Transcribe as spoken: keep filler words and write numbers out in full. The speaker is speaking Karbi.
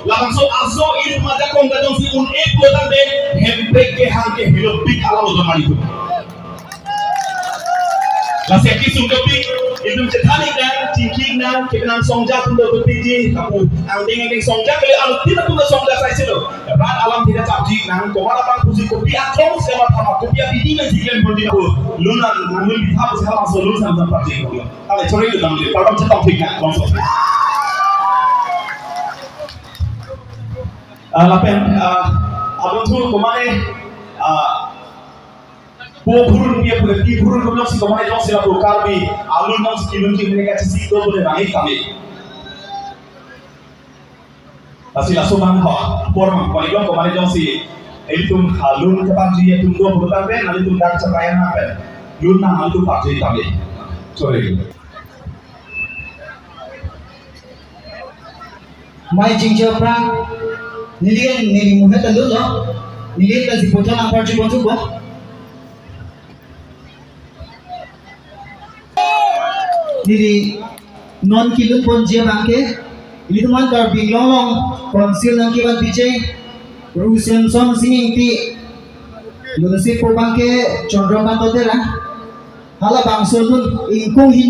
Labangso aso ilitum ajakong ta jongsi un-e pulo tangte, Hemprek kehang ke helopik alam udah mari tu. Lasi akesung dopik, ilitum chethan-ik nang, chingki-ik nang, kenangsongja atum dopikji, lapu angdeng angdeng songja kali, alutin atum ta songja saisilo. Rat alam tidak chapji nang, komat abang pusi kopi aklong sema thama, kopi abidi nangsi klemponji nang. Lun nang, nang lun bitha pusi halabangso lun sang sang parji ko. Ale chori lu dang le, pardon chetong thik nang, bangso. Ah, lapen, ah, abang thu komane, ah, po phurun pi, po pi phurun pi jongsi komane jongsi lapu Karbi alun jongsi kilun ki mene kachisi do pule rangi kami. Lasi laso abang ho, apor abang, komane jong, komane jongsi ilitum alun keparji atum do pule tangte, nanglitum dak chaprai nang pen. Lun nang nanglitum parji kami. Sorry. Mai chingchir aphrang, neli, neli muhet alun lo, neli ta si puthot nang parji ponthuk bo. Neli non kilun ponji abang ke, ilitum an Karbi Anglong along Council nangkevan piche, Ru Semson Sing Ingti, lunsi po abang ke Chandrakanta Terang, halabangso lun ingkung hin